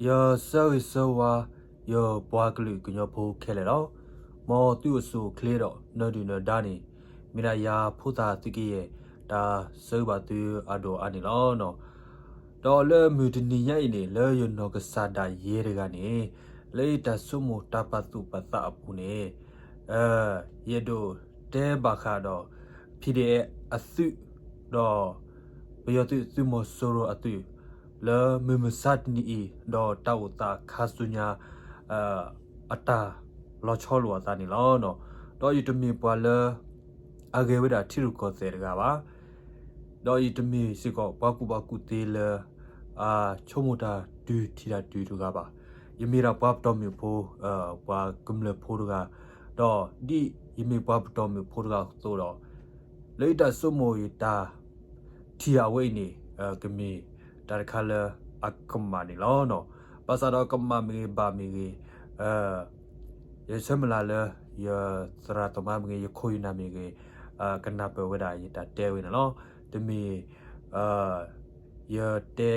ယဆၢဂ့ၤဆၢဝါ ယပှၤကလုာ်ကညီဖိခဲလၢာ်လီၤ. မ်သုအိၣ်ဆူၣ်အိၣ်ချ့ဒီးနၢဒုၣ်နၢဒါန့ၣ် မ့ၢ်ဒၣ်ယၤဖိသၣ်သုးက့ယဲၢ် တၢ်ဆၢဂ့ၤဘၣ်သုအဒိၣ်အါန့ၣ်လီၤ. ဒီးလၢမုၢ်တနံၤညါအံၤန့ၣ် လၢယနီၢ်ကစၢ်ဒၣ်ယဲတဂၤန့ၣ် လၢယတၢ်ဆိကမိၣ်တၢ်ပာ်သူၣ်ပာ်သးအပူၤန့ၣ် ယအဲၣ်ဒိးတဲဘၣ်ဃးဒီး P D F အသုး ဒီး ပယီၤသုးသုးမီၤစိရိၤအသုး လၢမုၢ်မဆါတနံၤအံၤ ဒီးတၢ်အိၣ်သးခါဆူညါ အတၢ်လီၤဆီလိာ်အသးန့ၣ်လီၤ. ဒီးယတမ့ၢ်ပှၤလၢ အဂဲၤဝဲဒၣ်ထံရူၢ်ကီၢ်သဲးတဂၤဘၣ်. ဒီးယတမ့ၢ်စ့ၢ်ကီးပှၤကူၣ်ဘၣ်ကူၣ်သ့လၢ အဆိကမိၣ်တၢ်တုၤထံၣ်တၢ်တုၤတဂၤဘၣ်. ယမ့ၢ်ဒၣ်ပှၤပတီၢ်မုၢ်ဖိ ပှၤကမျၢၢ်ဖိတဂၤ, ဒီးဒ်ယမ့ၢ်ပှၤပတီၢ်မုၢ်ဖိတဂၤအသိးဒီး လၢယတၢ်ဆိကမိၣ်ယတၢ်ထံၣ်အဝဲအံၤန့ၣ် ကမ့ၢ်တၢ်တခါလၢအကမၣ်န့ၣ်လီၤ. ဘၣ်ဆၣ်ဒီးကမၣ်မ့ၢ်ဂ့ၤဘၣ်မ့ၢ်ဂ့ၤ ယဆၢမုၢ်လၢ်လၢ ယသရၣ်သမါမ့ၢ်ဂ့ၤ ယခိၣ်ယနၢ်မ့ၢ်ဂ့ၤ ကနၢ်ပၢၢ်ဝဲဒၣ်ယတၢ်တဲဝဲန့ၣ်လီၤ. တမ့ၢ် ယတဲ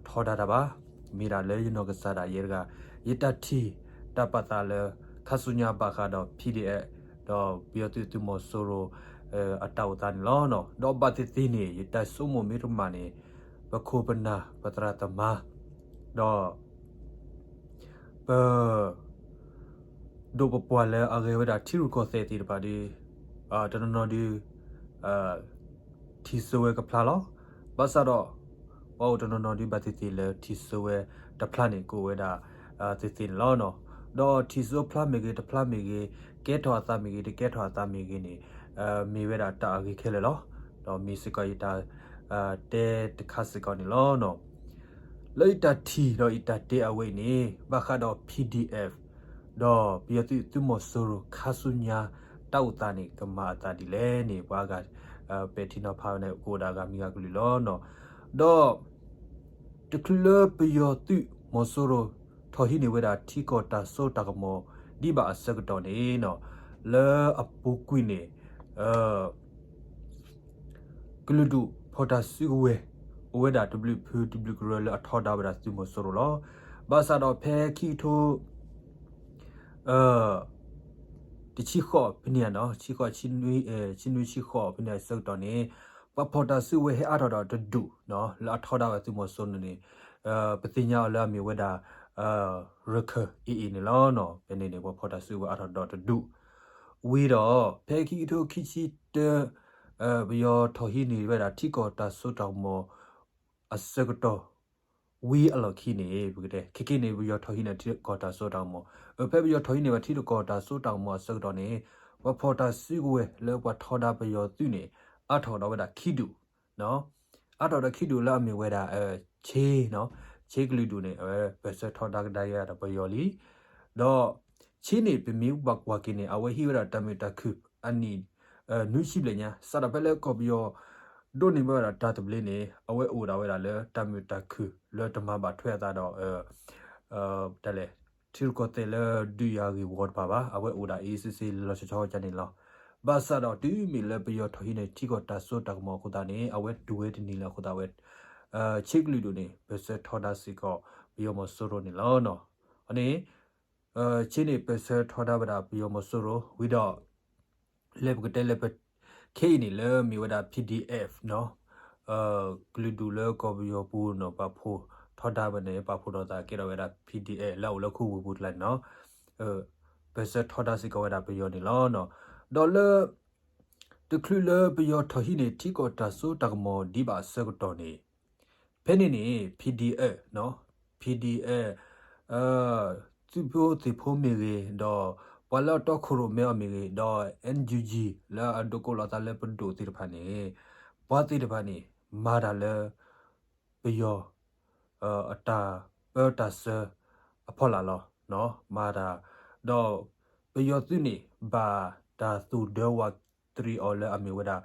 ထီဒါတၢ်ဘၣ်, မ့ၢ်ဒၣ်လၢယနီၢ်ကစၢ်ဒၣ်ယဲတဂၤ ယတၢ်ထံၣ်တၢ်ပာ်သးလၢ ခါဆူညါဘၣ်ဃးဒီး P D F ဒီးပယီၤသုးသုးမီၤစိရိၤ အတၢ်အိၣ်သးန့ၣ်လီၤ. ဒီးဘၣ်သ့ၣ်သ့ၣ်န့ၣ် ယတၢ်ဆိကမိၣ်မ့ၢ်တကမၣ်န့ၣ် ပခိၣ်ပနၢ်ပသရၣ်သမါ ဒီး ပ ဒိၣ်ပပှၢ်လၢအဂဲၤဝဲဒၣ်ထံရူၢ်ကီၢ်သဲးသ့ၣ်တဖၣ်ဒီး တနီၤနီၤဒီး ထံၣ်စိဝဲကဖျါလီၤ. ဘၣ်ဆၣ်ဒီး ပှၤအိၣ်တနီၤနီၤဒီးဘၣ်သ့ၣ်သ့ၣ်လၢထံၣ်စိဝဲတဖျါန့ၣ် ကအိၣ်ဝဲဒၣ်သ့ၣ်သ့ၣ်န့ၣ်လီၤ. ဒီးထံၣ်စိဖျါမ့ၢ်ဂ့ၤတဖျါမ့ၢ်ဂ့ၤ ကဲထီၣ်အသးမ့ၢ်ဂ့ၤ တကဲထီၣ်အသးမ့ၢ်ဂ့ၤန့ၣ် မ့ၢ်ဝဲဒၣ်တၢ်အဂ့ၤခဲလၢာ်လီၤ. ဒီးမ့ၢ်စ့ၢ်ကီးယတၢ် တဲတခါစ့ၢ်ကီးန့ၣ်လီၤ. လၢယတၢ်ထံၣ်ဒီးယတၢ်တဲအဝဲအံၤန့ၣ် ဘၣ်ဃးဒီး P D F ဒီးပယီၤသုးသုးမီၤစိရိၤခါဆူညါ တၢ်အိၣ်သးန့ၣ် ကမၤအသးဒ်လဲၣ်န့ၣ် ပှၤအဂၤ ပဲာ်ထံနီၤဖးဝဲန့ၣ် ကအိၣ်ဒၣ်ဂၤမံၤဂၤကလုာ်လီၤ. ဒီး တချုးလၢပယီၤသုးမီၤစိရိၤ ထီၣ်ဟံးန့ၢ်ဝဲဒၣ်ထံကီၢ်တၢ်စိတၢ်ကမီၤ ဒ်ဘၣ်အဆၢကတီၢ်န့ၣ် လၢအပူၤကွံာ်န့ၣ် ကလုာ်ဒူၣ်ဖီၣ်တၢ်စုကဝဲၤ အိၣ်ဝဲဒၣ်တဘျုးဖုတဘျုးကရၢလၢအထီဒါဝဲဒၣ်သုးမီၤစိရိၤလီၤ. ဘၣ်ဆၣ်ဒီးဖဲခံကထိ တဆံဃိးဖဲန့ၣ် ဆံဃိး ဆံနွံဆံဃိးဖဲန့ၣ်အဆၢကတီၢ်န့ၣ် ပှၤဖီၣ်တၢ်စုကဝဲၤဟဲအါထီၣ်ဒီးတဒူၣ် လၢအထီဒါဝဲသုးမီၤစိရိၤန့ၣ် ပသ့ၣ်ညါအီၤလၢအမ့ၢ်ဝဲဒၣ် ရခၢၣ် A A န့ၣ်လီၤ. ဖဲန့ၣ်န့ၣ် ပှၤဖီၣ်တၢ်စုကဝဲၤအါထီၣ်ဒီးတဒူၣ် ဝံၤဒီး ဖဲခံကထိခံဆံတၢ ပယီၤထီၣ်ဟံးန့ၢ်ဝဲဒၣ်ထံကီၢ်တၢ်စိတၢ်ကမီၤ အဆၢကတီၢ် ဝံၤအလီၢ်ခံန့ၣ် ပကတဲ ခဲကနံၣ်န့ၣ် ပယီၤထီၣ်ဟံးန့ၢ်ထံကီၢ်တၢ်စိတၢ်ကမီၤ ဖဲပယီၤထီၣ်ဟံးန့ၢ်ဝဲထံကီၢ်တၢ်စိတၢ်ကမီၤအဆၢကတီၢ်န့ၣ် ပှၤဖီၣ်တၢ်စုကဝဲၤလၢပှၤထီဒါပယီၤသုးန့ၣ် အါထီၣ်ဒီးဝဲဒၣ်ခံဒူၣ် အါထီၣ်ဒီးခံဒူၣ်လၢအမ့ၢ်ဝဲဒၣ် ခ့ ခ့ကလုာ်ဒူၣ်န့ၣ် အဝဲပၢၢ်ဆၢထီဒါကဒါက့ၤဝဲဒၣ်ပယီၤလံ. ဒီး ခ့န့ၣ် ပမ့ၢ်ဘၣ်ကွၢ်က့ၤန့ၣ် အဝဲဟံးဝဲဒၣ်တၢ်မုာ်တၢ်ခုၣ်အနံၣ် နွံဆံဘျဲၣ်ညါ စးထီၣ်ဖဲလၢကီၢ်ပယီၤ ဒိးန့ၢ်ဘၣ်ဝဲဒၣ်တၢ်သဘျ့န့ၣ် အဝဲအိၣ်ဒၣ်ဝဲဒၣ်လၢတၢ်မုာ်တၢ်ခုၣ်လၢတမၤဘၣ်ထွဲအသးဒီး တၢ်လဲၣ် ထံရူၢ်ကီၢ်သဲးလၢဒုးယၤဂ့ၢ်ဝီတဖၣ်ဘၣ်. အဝဲအိၣ်ဒၣ်အ့ၣ်စ့စ့လီၤဆီဆီကန့ၣ်လီၤ. ဘၣ်ဆၣ်ဒီးတုၤမ့ၢ်လၢပယီၤထီၣ်ဟံးန့ၢ်ထံကီၢ်တၢ်စိတၢ်ကမီၤအဃိသတးန့ၣ် အဝဲတူၢ်ဝဲတနံၤလၢအဃိသတးဝဲ ခ့ကလုာ်ဒူၣ်န့ၣ် ပၢၢ်ဆၢထီဒါစ့ၢ်ကီး ပယီၤမီၤစိရိၤန့ၣ်လီၤ. အန့ၣ် ခ့န့ၣ် ပၢၢ်ဆၢထီဒါဝဲဒၣ်ပယီၤမီၤစိရိၤ ဝံၤဒီး လဲၤပကတဲလဲၤပ ခဲအံၤန့ၣ်လၢမ့ၢ်ဝဲဒၣ် P D F ကလုာ်ဒူၣ်လၢကီၢ်ပယီၤပူၤန့ၣ် ပာ်ဖှိၣ်ထီဒါဝဲန့ၣ် ပာ်ဖှိၣ်ထီၣ်သးကဲထီၣ်ဝဲဒၣ် P D F လၢအအိၣ်လၢခိပူၤပူၤတကျါန့ၣ်လီၤ. ပၢၢ်ဆၢထီဒါစ့ၢ်ကီးဝဲဒၣ်ပယီၤန့ၣ်လီၤ. ဒီးလၢ တချုးလၢပယီၤထီၣ်ဟံးန့ၢ်ထံကီၢ်တၢ်စိတၢ်ကမီၤဒ်ဘၣ်အဆၢကတီၢ်န့ၣ် ဖဲန့ၣ်န့ၣ် P D F, P D F သုးဖိသံၣ်ဖိမ့ၢ်ဂ့ၤ ဒီးပှၤလၢအတီခိၣ်ရိၣ်မဲအီၤမ့ၢ်ဂ့ၤ ဒီး N U G လၢအဒိးကိးလီၤသးလၢပဒိၣ်သ့ၣ်တဖၣ်န့ၣ် ပှၤသ့ၣ်တဖၣ်န့ၣ် မၤတၢ်လၢ ပယီၤ အတၢ်ပၢတၢ်ဆှၢအဖီလာ်လီၤ. မၤတၢ် ဒီးပယီၤသုးန့ၣ် ဘၣ်တၢ်သူၣ်ဒၢဝးတရံးအီၤလၢအမ့ၢ်ဝဲဒၣ်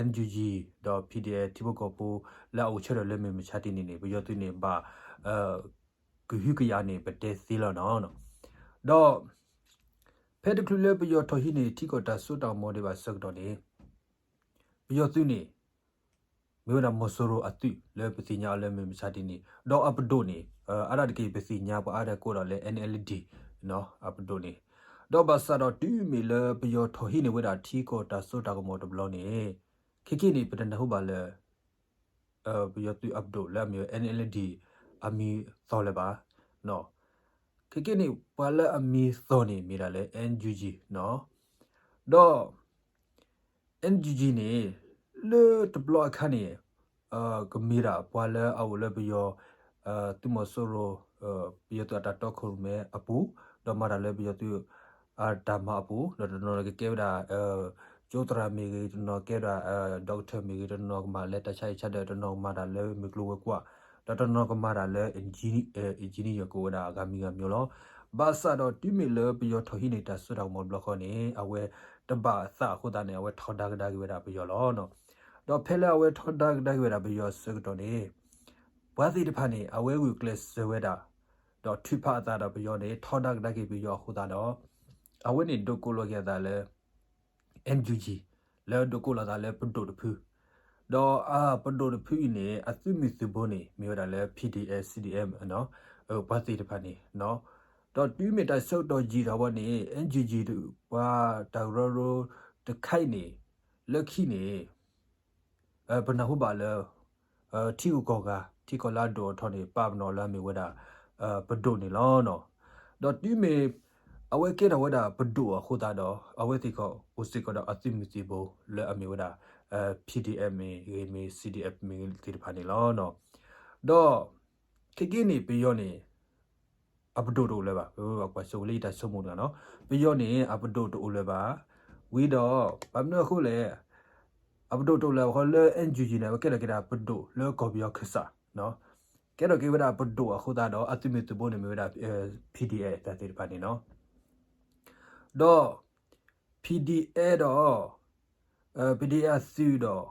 N U G ဒီး P D F ထံဖိကီၢ်ဖိလၢအအိၣ်ဆၢထၢၣ်လၢမုၢ်မဆါတနံၤန့ၣ် ပယီၤသုးန့ၣ်ဘၣ် ကဟုကယာ်န့ၣ် ပတဲသ့လီၤနီၤ. ဒီး ဖဲတချုးလၢပယီၤထီၣ်ဟံးန့ၢ်ထံကီၢ်တၢ်စိတၢ်ကမီၤဒံးဘၣ်အဆၢကတီၢ်န့ၣ် ပယီၤသုးန့ၣ် မ့ၢ်ဝဲဒၣ်မီၤစိရိၤအသုးလၢပသ့ၣ်ညါအီၤလၢမုၢ်မဆါတနံၤန့ၣ် ဒီးအပဒိၣ်န့ၣ် အါဒၣ်တက့ၢ် ပသ့ၣ်ညါပှၤအါဒၣ်ကိးဒီးလၢ NLD အပဒိၣ်န့ၣ် ဒီးဘၣ်ဆၣ်ဒီးတုၤမ့ၢ်လၢပယီၤထီၣ်ဟံးန့ၢ်ဝဲဒၣ်ထံကီၢ်တၢ်စိတၢ်ကမီၤတဘျီန့ၣ် ခဲကနံၣ်န့ၣ် ပတနၢ်ဟူဘၣ်လၢ ပယီၤသုးအပဒိၣ်လၢအမ့ၢ်ဝဲ NLD အမံၤသီလၢၤဘၣ်. ခဲကနံၣ်န့ၣ် ပှၤလၢအမံၤသီန့ၣ်မ့ၢ်ဒၣ်လၢ NUG ဒီး NUG န့ၣ် လၢတဘျီအခါန့ၣ် ကမ့ၢ်ဒၣ်ပှၤလၢအအိၣ်လၢပယီၤ သုးမီၤစိရိၤ ပယီၤသုးအတၢ်တီခိၣ်ရိၣ်မဲအပူၤ ဒီးမၤတၢ်လၢပယီၤသုးအတၢ်မၤအပူၤ ဒီးတနီၤကကဲဝဲဒၣ် ကၠိသရၣ်မ့ၢ်ဂ့ၤ, တနီၤကဲဝဲဒၣ် doctor မ့ၢ်ဂ့ၤ, တနီၤကမၤလၢတၢ်ဆါဟံၣ်ဆါဒၢး, တနီၤကမၤတၢ်လၢမုၢ်ကျိၤဝဲၤကွာ်, ဒီးတနီၤကမၤတၢ်လၢ engineer ကိးဝဲဒၣ်အဂၤမံၤဂၤမံၤလီၤ. ဘၣ်ဆၣ်ဒီးတုၤမ့ၢ်လၢပယီၤထီၣ်ဟံးန့ၢ်တၢ်စိတၢ်ကမီၤတဘျီဃီန့ၣ် အဝဲတဘၣ်အသးအဃိသတးန့ၣ် အဝဲထီဒါကဒါက့ၤဝဲဒၣ်ပယီၤလီၤ. ဒီးဖဲလၢအဝဲထီဒါကဒါက့ၤဝဲဒၣ်ပယီၤအဆၢကတီၢ်န့ၣ် ပှၤသ့ၣ်တဖၣ်န့ၣ် အဝဲဂုာ်ကျဲးစၢးဝဲဒၣ် ဒီးထုးဖးအသးဒီးပယီၤန့ၣ် ထီဒါကဒါက့ၤပယီၤအဃိသတးဒီး အဝဲန့ၣ်ဒိးကိးလီၤက့ၤအသးလၢ NUG လၢဒိးကိးလီၤသးလၢပဒိၣ်တဖု ဒီးအပဒိၣ်တဖုအံၤန့ၣ် အသုးမုၢ်သုးဘိန့ၣ် မ့ၢ်ဝဲဒၣ်လၢ PDF CDM ပှၤသ့ၣ်တဖၣ်န့ၣ် ဒီးတုၤမ့ၢ်တၢ်ဆၢကတီၢ်ယံာ်ထီၣ်ဝဲန့ၣ် NUG ပှၤတၢ်ကရၢကရိတခါအံၤန့ၣ် လၢခံန့ၣ် ပနၢ်ဟူဘၣ်လၢ ထံဂုၤကီၢ်ဂၤ ထံကီၢ်လၢအဒိၣ်အထီန့ၣ် ပာ်ပနီၣ်လၢအမ့ၢ်ဝဲဒၣ် ပဒိၣ်န့ၣ်လီၤ. ဒီးတုၤမ့ၢ် အဝဲကဲထီၣ်ဝဲဒၣ်ပဒိၣ်အဃိသတးဒီး အဝဲသ့ၣ်ကအိၣ်စ့ၢ်ကီးဒီးအသုးမုၢ်သုးဘိလၢအမ့ၢ်ဝဲဒၣ် PDF မ့ၢ်ဂ့ၤမ့ၢ် CDF မ့ၢ်ဂ့ၤသ့ၣ်တဖၣ်န့ၣ်လီၤ. ဒီး ခဲကနံၣ်န့ၣ် ပယီၤန့ၣ် အပဒိၣ်တအိၣ်လၢၤဘၣ်. ပကွၢ်စိဝဲလၢယတၢ်ဆိကမိၣ်တဂၤနီၤ ပယီၤန့ၣ် အပဒိၣ်တအိၣ်လၢၤဘၣ်. ဝံၤဒီး ဘၣ်မနုၤအဃိလဲၣ် အပဒိၣ်တအိၣ်လၢၤဘၣ်ဃီလၢ NUG န့ၣ် အဝဲကဲထီၣ်က့ၤဒၣ်ပဒိၣ်လၢကီၢ်ပယီၤခၢၣ်စး ကဲထီၣ်က့ၤဝဲဒၣ်ပဒိၣ်အဃိသတးဒီး အသုးမုၢ်သုးဘိန့ၣ်မ့ၢ်ဝဲဒၣ် PDF တၢ်သ့ၣ်တဖၣ်န့ၣ်နီၤ. ဒီး PDF ဒီး PDF အသုးဒီး ပယီၤသုးသုး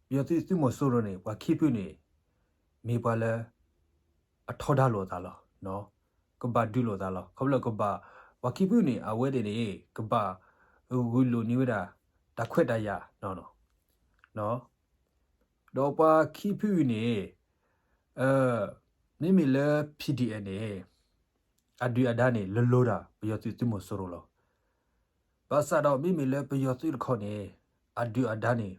မီၤစိရိၤန့ၣ် ပှၤခံဖုန့ၣ် မ့ၢ်ပှၤလၢ အထီဒါလိာ်အသးလီၤ. ကဘၣ်ဒုးလိာ်အသးလီၤ. ခီဖျိလၢကဘၣ် ပှၤခံဖုန့ၣ် အဝဲသ့ၣ်န့ၣ် ကဘၣ်ဂုာ်လိာ်န့ၢ်ဝဲဒၣ် တၢ်ခွဲးတၢ်ယာ် ဒီးပှၤခံဖုအံၤန့ၣ် မ့မ့ၢ်လၢ PDF န့ၣ် အဒုၣ်အဒါန့ၣ် လိၤလိၤဒၣ် ပယီၤသုးသုးမီၤစိရိၤလီၤ. ဘၣ်ဆၣ်ဒီးမ့မ့ၢ်လၢပယီၤသုးတခီန့ၣ် အဒုၣ်အဒါန့ၣ်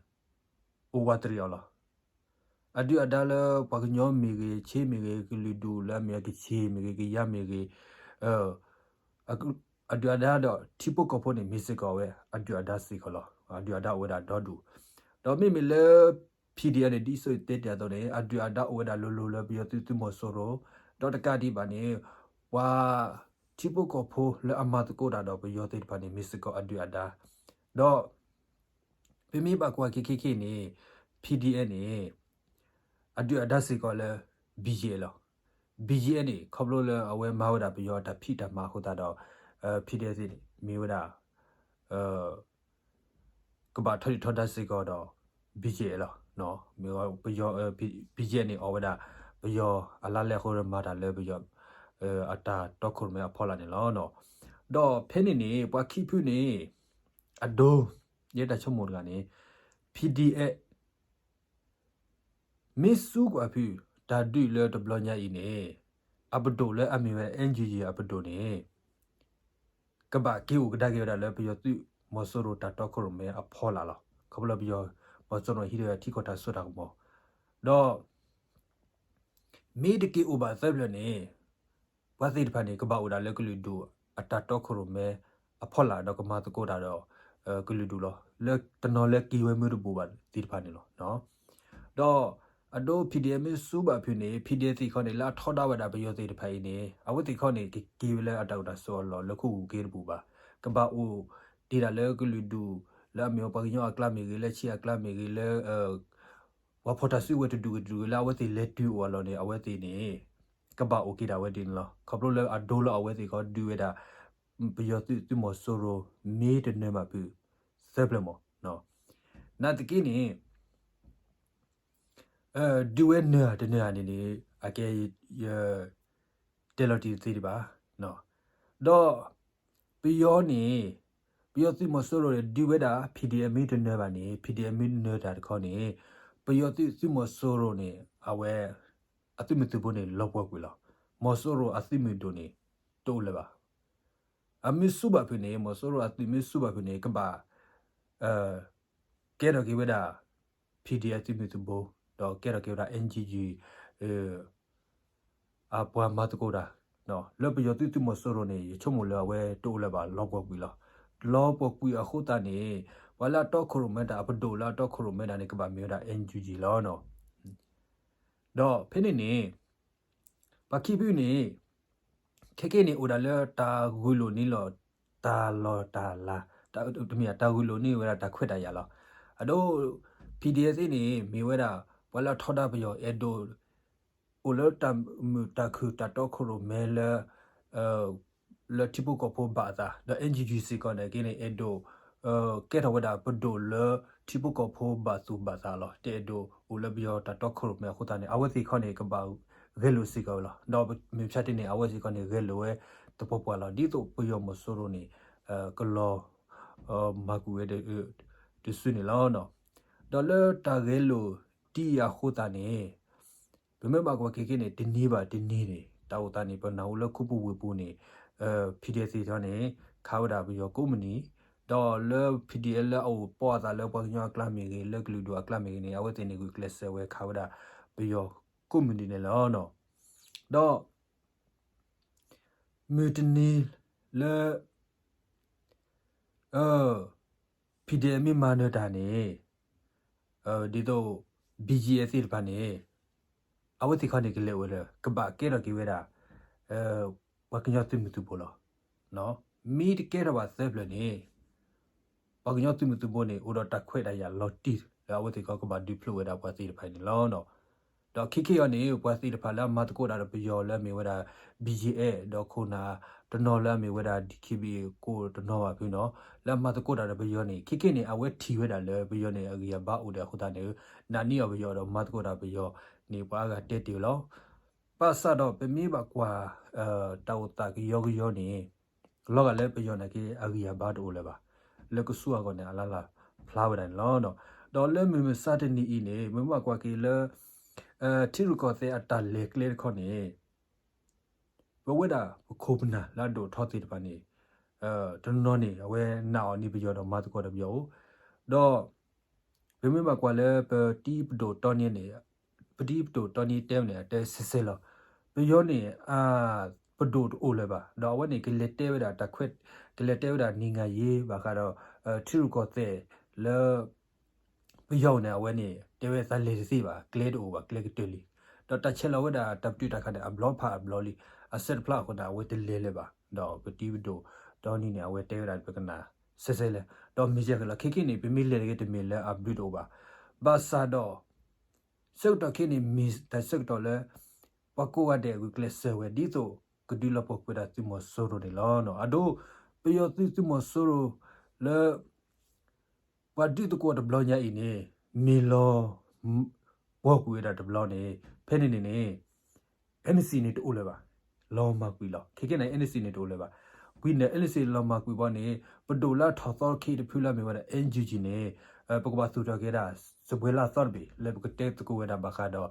အိၣ်ဝးတရံးအီၤလီၤ. အဒုၣ်အဒါလၢပှၤကညီမ့ၢ်ဂ့ၤ, ခ့မ့ၢ်ဂ့ၤ, ကလုာ်ဒူၣ်လၢအမ့ၢ်ကချ့ၣ်မ့ၢ်ဂ့ၤ, ကယါမ့ၢ်ဂ့ၤ, အဒုၣ်အဒါဒီးထံဖိကီၢ်ဖိန့ၣ် မ့ၢ်စ့ၢ်ကီးဝဲ အဒုၣ်အဒါစ့ၢ်ကီးလီၤ. အဒုၣ်အဒါအိၣ်ဝဲဒၣ်ဒီဒူၣ်. ဒီးမ့မ့ၢ်လၢ PDF န့ၣ် ဒ်သိးယတဲတ့ၢ်အသိးန့ၣ် အဒုၣ်အဒါအိၣ်ဝဲဒၣ်လိၤလိၤလၢပယီၤသုးသုးမီၤစိရိၤ, ဒီးတကးဒံးဘၣ်န့ၣ် ပှၤထံဖိကီၢ်ဖိလၢအမၤသကိးတၢ်ဒီးပယီၤသ့ၣ်တဖၣ်န့ၣ် မ့ၢ်စ့ၢ်ကီးအဒုၣ်အဒါ. ဒီး ပမ့ၢ်ဘၣ်ကွၢ်က့ၤခဲခဲအံၤန့ၣ် PDF န့ၣ် အဒုၣ်အဒါစ့ၢ်ကီးလၢ BGF လီၤ. BGF န့ၣ် ခီဖျိလၢအဝဲမၤဝဲဒၣ်ပယီၤအတၢ်ဖံးတၢ်မၤအဃိသတးဒီး PDF သ့ၣ်န့ၣ် မ့ၢ်ဝဲဒၣ် ကဘၣ်ထီဒုၣ်ထီဒါစ့ၢ်ကီးဒီး BGF လီၤ. မ့ၢ်ပယီၤ BGF န့ၣ် အီၣ်ဝဲဒၣ် ပယီၤအလါလဲအဃိ မၤတၢ်လၢပယီၤ အတၢ်တီခိၣ်ရိၣ်မဲအဖီလာ်န့ၣ်လီၤ. ဒီးဖဲန့ၣ်န့ၣ် ပှၤခံဖုန့ၣ် အဒိ ယဲတၢ်ဆိကမိၣ်တဂၤန့ၣ် PDF မ့ၢ်စူးကွၢ်ဖု တၢ်ဒုးလၢတဘျီညါအံၤန့ၣ် အပဒိၣ်လၢအမ့ၢ်ဝဲ NUG အပဒိၣ်န့ၣ် ကဘၣ်က့ၤအိၣ်ကဒါက့ၤဝဲဒၣ်လၢပယီၤသုးမီၤစိရိၤတၢ်တီခိၣ်ရိၣ်မဲအဖီလာ်လီၤ. ခီဖျိလၢပယီၤမီၤစိရိၤန့ၣ် ဟံးထီၣ်ဝဲဒၣ်ထံကီၢ်တၢ်စိတၢ်ကမီၤ ဒီး မ့ၢ်တက့ၤအိၣ်ဘၣ်သၢဖျၢၣ်န့ၣ် ပှၤသ့ၣ်တဖၣ်န့ၣ် ကဘၣ်အိၣ်ဒၣ်လၢကလုာ်ဒူၣ်အတၢ်တီခိၣ်ရိၣ်မဲအဖီလာ် ဒီးကမၤသကိးတၢ်ဒီး ကလုာ်ဒူၣ်လီၤ. လၢတနီၤလၢက့ၤဝဲမ့ၢ်တဘူၣ်ဘၣ်သ့ၣ်တဖၣ်န့ၣ်လီၤ. ဒီးအဒိ PDF မ့ၢ်စူးဘၣ်ဖုန့ၣ် PDF သ့ၣ်တခီန့ၣ် လၢအထီဒါဝဲဒၣ်ပယီၤသ့ၣ်တဖၣ်အံၤန့ၣ် အဝဲသ့ၣ်တခီန့ၣ် ကက့ၤဝဲလၢအတၢ်အိၣ်တၢ်ဆိးအလီၢ်လၢခိၣ်က့ၤတဘူၣ်ဘၣ်. ကဘၣ်အိၣ်တ့ၢ်ဒၣ်လၢကလုာ်ဒူၣ် လၢအမ့ၢ်ပှၤကညီအကျါမ့ၢ်ဂ့ၤ, လၢဆံးအကျါမ့ၢ်ဂ့ၤ, လၢ ပှၤဖီၣ်တၢ်စုကဝဲၤတဒူၣ်ဂ့ၤတဒူၣ်ဂ့ၤလၢအဝဲသ့ၣ်လဲၤတုၤအိၣ်အလီၢ်န့ၣ် အဝဲသ့ၣ်န့ၣ် ကဘၣ်အိၣ်က့ၤဒၣ်ဝဲဒ်န့ၣ်လီၤ. ခီဖျိလၢအဒိလၢအဝဲသ့ၣ်ခီဒုးဝဲဒၣ် ပယီၤသုးသုးမီၤစိရိၤ မ့ၢ်တနၢၤဘၣ်ဖု သၢဖျၢၣ်မး နာ်သက့န့ၣ် ဒုးဝဲနၢၤဧါတနၢၤဧါန့ၣ်န့ၣ် အကဲ ယတဲလီၤတံၢ်တသ့ဒံးဘၣ်. ဒီး ပယီၤန့ၣ် ပယီၤသုးမီၤစိရိၤန့ၣ် ဒုးဝဲဒၣ် PDF မ့ၢ်တနၢၤဘၣ်န့ၣ် PDF မ့ၢ်နၢၤတၢ်တခီန့ၣ် ပယီၤသုးသုးမီၤစိရိၤန့ၣ် အဝဲ အသုးမုၢ်သုးဘိန့ၣ် လီၤပှီၢ်ကွံာ်လီၤ. မီၤစိရိၤအသုးမုၢ်ဒိၣ်န့ၣ် တအိၣ်လၢၤဘၣ်. အမ့ၢ်ဆူၣ်ဘၣ်ဖုးန့ၣ် မီၤစိရိၤအသုးမ့ၢ်ဆူၣ်ဘၣ်ဖုးန့ၣ် ကဘၣ် ကဲထီၣ်က့ၤဝဲဒၣ် PDF သုးမုၢ်သုးဘိ, ဒီးကဲထီၣ်က့ၤဝဲဒၣ် NUG အပှၤမၤသကိးတၢ်, လၢပယီၤသုးသုးမီၤစိရိၤန့ၣ် ယဆိကမိၣ်လၢအဝဲတအိၣ်လၢၤဘၣ် လီၤပှီၢ်ကွံာ်လီၤ. လီၤပှီၢ်ကွံာ်အဃိသတးန့ၣ် ပှၤလၢအတီခိၣ်ရိၣ်မဲတၢ် အပဒိၣ်လၢအတီခိၣ်ရိၣ်မဲတၢ်န့ၣ် ကဘၣ်မ့ၢ်ဝဲဒၣ် NUG လီၤ. ဒီးဖဲန့ၣ်န့ၣ် ပှၤခံဖုန့ၣ် ခဲကနံၣ်န့ၣ် အိၣ်ဒၣ်လၢတၢ်ဂုာ်လိာ်န့ၢ်လီၤ တၢ်လီၢ်တၢ်လၤ, တမ့ၢ် တၢ်ဂုာ်လိာ်န့ၢ်ဝဲဒၣ်တၢ်ခွဲးတၢ်ယာ်လီၤ. အဒိ PDF သ့ၣ်န့ၣ် မ့ၢ်ဝဲဒၣ် ပှၤလၢအထီဒါပယီၤ အဲၣ်ဒိး အိၣ်လၢတၢ်မုာ်တၢ်ခုၣ်တၢ်တီခိၣ်ရိၣ်မဲလၢ လၢထံဖိကီၢ်ဖိဘၣ်အသး, ဒီး NUG စ့ၢ်ကီးန့ၣ်က့န့ၣ် အဲၣ်ဒိး ကဲထီၣ်ဝဲဒၣ်ပဒိၣ်လၢထံဖိကီၢ်ဖိဘၣ်သူၣ်ဘၣ်သးလီၤ. တအဲၣ်ဒိးအိၣ်လၢပယီၤတၢ်တီခိၣ်ရိၣ်မဲအဃိသတးန့ၣ် အဝဲသ့ၣ်ခီန့ၣ် ကဘၣ်ဂဲၤလိာ်စ့ၢ်ကီးဝဲလီၤ. ဒီးမ့ၢ်ဖၠးတ့ၢ်န့ၣ် အဝဲစ့ၢ်ကီးန့ၣ် ဂဲၤလိာ်ဝဲသပှၢ်ပှၢ်လီၤ. ဒ်သိးပယီၤမီၤစိရိၤန့ၣ် ကလီၤ မၤကွံာ်ဝဲ တစုန့ၣ်လီၤ. ဒီးလၢတၢ်ဂဲၤလိာ်တံၢ်အဃိသတးန့ၣ် ပမ့ၢ်ဘၣ်ကွၢ်ခဲကနံၣ်န့ၣ် တနံၤဘၣ်တနံၤန့ၣ် တၢ်အိၣ်သးန့ၣ် ပနၢ်ဟူလၢခူပူၤဝ့ၢ်ပူၤန့ၣ် PDF သ့ၣ်တဖၣ်န့ၣ် ခးဝဲဒၣ်ပယီၤကိးမုၢ်နံၤ, ဒီးလၢ PDF လၢအအိၣ်ပီအသးလၢပှၤကညီအကျါမ့ၢ်ဂ့ၤ, လၢကလုာ်ဒူၣ်အကျါမ့ၢ်ဂ့ၤန့ၣ် အဝဲသ့ၣ်န့ၣ် ဂုာ်ကျဲးစၢးဝဲခးဝဲဒၣ်ပယီၤကိးမုၢ်နံၤန့ၣ်လီၤ. ဒီး မုၢ်တနံၤလၢ PDF မ့ၢ်မၤနၢၤတၢ်န့ၣ် ဒ်သိး BGF သ့ၣ်တဖၣ်န့ၣ် အဝဲသ့ၣ်ခီန့ၣ် ကလဲၤအိၣ်လၢ ကဘၣ်ကဲထီၣ်က့ၤဝဲဒၣ် ပှၤကညီသုးမုၢ်သုးဘိလီၤ. မ့ၢ်တကဲထီၣ်ဘၣ်သၢဖျၢၣ်န့ၣ် ပှၤကညီသုးမုၢ်သုးဘိန့ၣ် အိၣ်ဒီးတၢ်ခွဲးတၢ်ယာ်လီၤတံၢ် လၢအဝဲသ့ၣ်ခီကဘၣ်ဒုးဖျိးဝဲဒၣ်ပှၤသ့ၣ်တဖၣ်န့ၣ်လီၤ. ဒီးခဲကနံၣ်အံၤန့ၣ် ပှၤသ့ၣ်တဖၣ်လၢအမၤသကိးတၢ်ဒီးပယီၤလၢအမ့ၢ်ဝဲဒၣ် BGF ဒီးခိၣ်နၢ်တနီၤလၢအမ့ၢ်ဝဲဒၣ် DKBA ကိးတနီၤဘၣ်ဖုနီၤ လၢအမၤသကိးတၢ်ဒီးပယီၤန့ၣ် ခဲကနံၣ်န့ၣ် အဝဲထံၣ်ဝဲဒၣ်လၢပယီၤန့ၣ် အဂံၢ်အဘါအိၣ်ဒီးအဃိသတးန့ၣ် နာ်န့ၢ်အီၤပယီၤဒီးမၤသကိးတၢ်ပယီၤန့ၣ် ပှၤအါဂၤတဲတ့ၢ်ဝဲလီၤ. ဘၣ်ဆၣ်ဒီးပမ့ၢ်ဘၣ်ကွၢ် တၢ်အိၣ်သးကယီကယီန့ၣ် လီၤဂာ်လၢပယီၤနာ်က့ အဂံၢ်အဘါတအိၣ်လၢၤဘၣ်. လၢကစူၢ်အဂီၢ်န့ၣ် အလၢ်လၢ်ဖျါဝဲဒၣ်န့ၣ်လီၤ. ဒီးလၢမုၢ်မဆါတနံၤအံၤန့ၣ် မ့ၢ်ဘၣ်ကွၢ်က့ၤလၢ ထံရူၢ်ကီၢ်သဲးအတၢ်လဲၤကျဲတခီန့ၣ် ပဝဲဒၣ်ပခိၣ်ပနၢ်လၢအဒိၣ်ထီသ့ၣ်တဖၣ်န့ၣ် တနီၤန့ၣ် အဝဲနာ်အီၤန့ၢ်ပယီၤဒီးမၤသကိးဒီးပယီၤအိၣ်, ဒီး ပမ့ၢ်ဘၣ်ကွၢ်လၢပတံၤပဒိၣ်တီနံန့ၣ် ပတံၤပဒိၣ်တီနံတဲဝဲန့ၣ် အတဲဆဲးဆဲးလီၤ. ပယီၤန့ၣ် ပဒိၣ်တအိၣ်လၢၤဘၣ်. ဒီးအဝဲန့ၣ် ကလဲၤတဲဝဲဒၣ်တၢ်ခွဲး ကလဲၤတဲဝဲဒၣ်နံၤဂၤယ့ၤဘၣ်ဃးဒီး ထံရူၢ်ကီၢ်သဲးလၢ ပယီၤန့ၣ် အဝဲန့ၣ် တဲဝဲသးလဲၤတသ့ဘၣ် ကျဲတအိၣ်ဘၣ် ကျဲကတၢၢ်လံ. ဒီးတၢ်ဆဲးလီၤဝဲဒၣ်တၢ်ပတုာ်တၢ်ခးန့ၣ် အဘျီဖးအဘျီလံ. အဆၢတဖျါအဃိန့ၣ် အဝဲတလဲၤလၢၤဘၣ်. ဒီးပတံၤပဒိၣ်တီနံန့ၣ် အဝဲတဲဝဲဒၣ်ပကနၣ်ဆဲးဆဲးလဲၣ်. ဒီးမ့ၢ်ယဲၢ်ကလီၤ ခဲကနံၣ်န့ၣ် ပမ့ၢ်လဲၤတဂ့ၤတမ့ၢ်လၢအဘျုးတအိၣ်ဘၣ်. ဘၣ်ဆၣ်ဒီး ဆၢကတီၢ်ခဲအံၤန့ၣ် မ့ၢ်တၢ်ဆၢကတီၢ်လၢ ပှၤကိးဂၤဒဲးဂုာ်ကျဲးစၢးဝဲဒ်သိး ကဒုးလီၤပှီၢ်ကွံာ်ဝဲဒၣ်သုးမီၤစိရိၤန့ၣ်လီၤ. အဒိ ပယီၤသုးသုးမီၤစိရိၤလၢ ပှၤဒုးသကိးတဘျီညါအံၤန့ၣ် မ့ၢ်လီၤ ပှီၢ်ကွံာ်ဝဲဒၣ်တဘျီန့ၣ် ဖဲန့ၣ်န့ၣ်န့ၣ် NCA န့ၣ်တအိၣ်လၢၤဘၣ်. လီၤမၢ်ကွံာ်လီၤ. ခဲကနံၣ် NCA န့ၣ်တအိၣ်လၢၤဘၣ်. ဝံၤန့ၣ် NCA လီၤမၢ်ကွံာ်ဘီန့ၣ် ပဒိၣ်လၢထီၣ်သီခံတဖုလၢအမ့ၢ်ဝဲဒၣ် NUG န့ၣ် ပကဘၣ်သူၣ်ထီၣ်က့ၤဒၣ် စပွဲလၢအသီတဘ့ၣ် လၢပကတဲသကိးဝဲဒၣ်ဘၣ်ဃးဒီး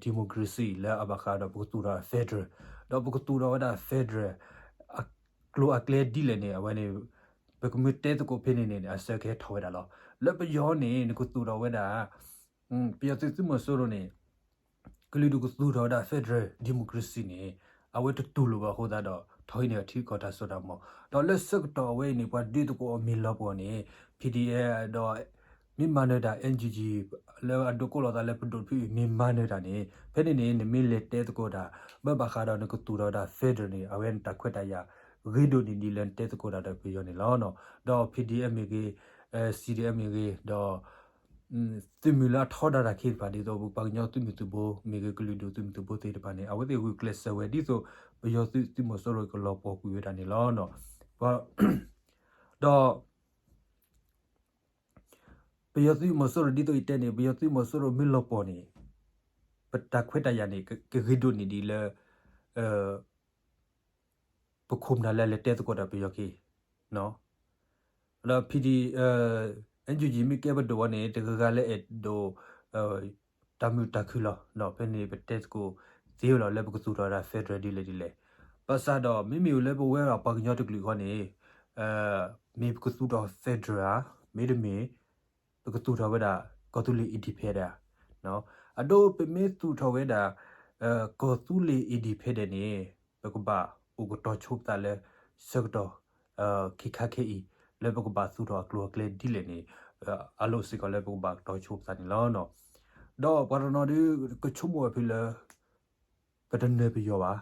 democracy လၢအဘၣ်ဃးဒီးပကသူၣ်ထီၣ် federal ဒီးပကသူၣ်ထီၣ်ဝဲဒၣ် federal အကျိၤအကျဲဒ်လဲၣ်န့ၣ် အဝဲန့ၣ် ပကမ့ၢ်တဲသကိးဖဲန့ၣ်န့ၣ် အဆၢကဟဲထီၣ်ဝဲဒၣ်လီၤ. လၢပယီၤန့ၣ် နကသူၣ်ထီၣ်ဝဲဒၣ် ပယီၤသုးသုးမီၤစိရိၤန့ၣ် ကလုာ်ဒူၣ်ကသူၣ်ထီၣ်ဝဲဒၣ် federal democracy န့ၣ် အဝဲတတူၢ်လိာ်ဘၣ်အဃိသတးဒီး ထီၣ်ဟံးန့ၢ်အထံကီၢ်တၢ်စိတၢ်ကမီၤ ဒီးလၢဆၢကတီၢ်အဝဲအံၤန့ၣ် ပှၤဒုးသကိးအီၤမ့ၢ်လီၤပှီၢ်န့ၣ် PDF ဒီး မ့ၢ်မၤနၢၤတၢ် NUG လၢအဒိးကိးလိာ်သးလၢပဒိၣ်တဖုအံၤ မ့ၢ်မၤနၢၤတၢ်န့ၣ် ဖဲန့ၣ်န့ၣ် နမ့ၢ်လဲၤတဲသကိးတၢ် ဘၣ်ဘၣ်ဃးဒီးနကသူၣ်ထီၣ်ဝဲဒၣ် federal န့ၣ် အဝဲနတၢ်ခွဲးတၢ်ယာ် ဂ့ၤဒိၣ်န့ၢ်ဒံးလၢနတဲသကိးတၢ်ဒီးပယီၤန့ၣ်လီၤ. ဒီး PDF မ့ၢ်ဂ့ၤ CDM မ့ၢ်ဂ့ၤ ဒီး သုးမုၢ်လၢအထီဒါတၢ်ခံတဖၣ် ဒ်သိးပပှၤကညီသုးမုၢ်သုးဘိ မ့ၢ်ဂ့ၤ ကလုာ်ဒူၣ်သုးမုၢ်သုးဘိသ့ၣ်တဖၣ်န့ၣ် အဝဲသ့ၣ်ဂုာ်ကျဲးစၢးဝဲ ဒ်သိးပယီၤသုးသုးမီၤစိရိၤကလီၤပှီၢ်ကွံာ်ဝဲဒၣ်န့ၣ်လီၤ. ဒီး ပယီၤသုးမီၤစိရိၤဒ်သိးယတဲန့ၣ် ပယီၤသုးမီၤစိရိၤမ့ၢ်လီၤပှီၢ်န့ၣ် ပတၢ်ခွဲးတၢ်ယာ်န့ၣ် ကဂ့ၤဒိၣ်န့ၢ်ဒံးလၢ ပခိၣ်ပနၢ်လၢလဲၤတဲသကိးတၢ်ပယီၤက့ၤ ဒီး PD NUG မ့ၢ်ကဲပဒိၣ်ဝဲန့ၣ် တဂၤဂၤလၢအဲၣ်ဒိး တၢ်မုာ်တၢ်ခုၣ်လီၤ. ဖဲန့ၣ်ပတဲသကိးသ့ဝဲလီၤ လၢပကသူၣ်ထီၣ်ဝဲဒၣ် federal ဒ်လဲၣ်ဒ်လဲၣ်. ဘၣ်ဆၣ်ဒီး မ့မ့ၢ်လၢပဝဲဒၣ်ပှၤကညီတကလုာ်အဂီၢ်န့ၣ် မ့ၢ်ပကသူၣ်ထီၣ် federal ဧါ, မ့တမ့ၢ် ပကသူၣ်ထီၣ်ဝဲဒၣ် ကီၢ်သူလ့ၤ independent ဧါ. အဒိ ပမ့ၢ်သူၣ်ထီၣ်ဝဲဒၣ် ကီၢ်သူလ့ၤ independent န့ၣ် ပကဘၣ်အိၣ်ကတီၤဆိပသးလၢ ဆၢကတီၢ် ခဲခါခဲအံၤ လၢပကဘၣ်သူၣ်ထီၣ်အကျိၤအကျဲဒ်လဲၣ်န့ၣ် အလိၣ်စ့ၢ်ကီးလၢပကဘၣ်ကတီၤဆိပသးန့ၣ်လီၤ. ဒီးပှၤတနီၤဒုး ကဆိကမိၣ်ဝဲဖဲလၢ ပတနၢၤပယီၤဘၣ်,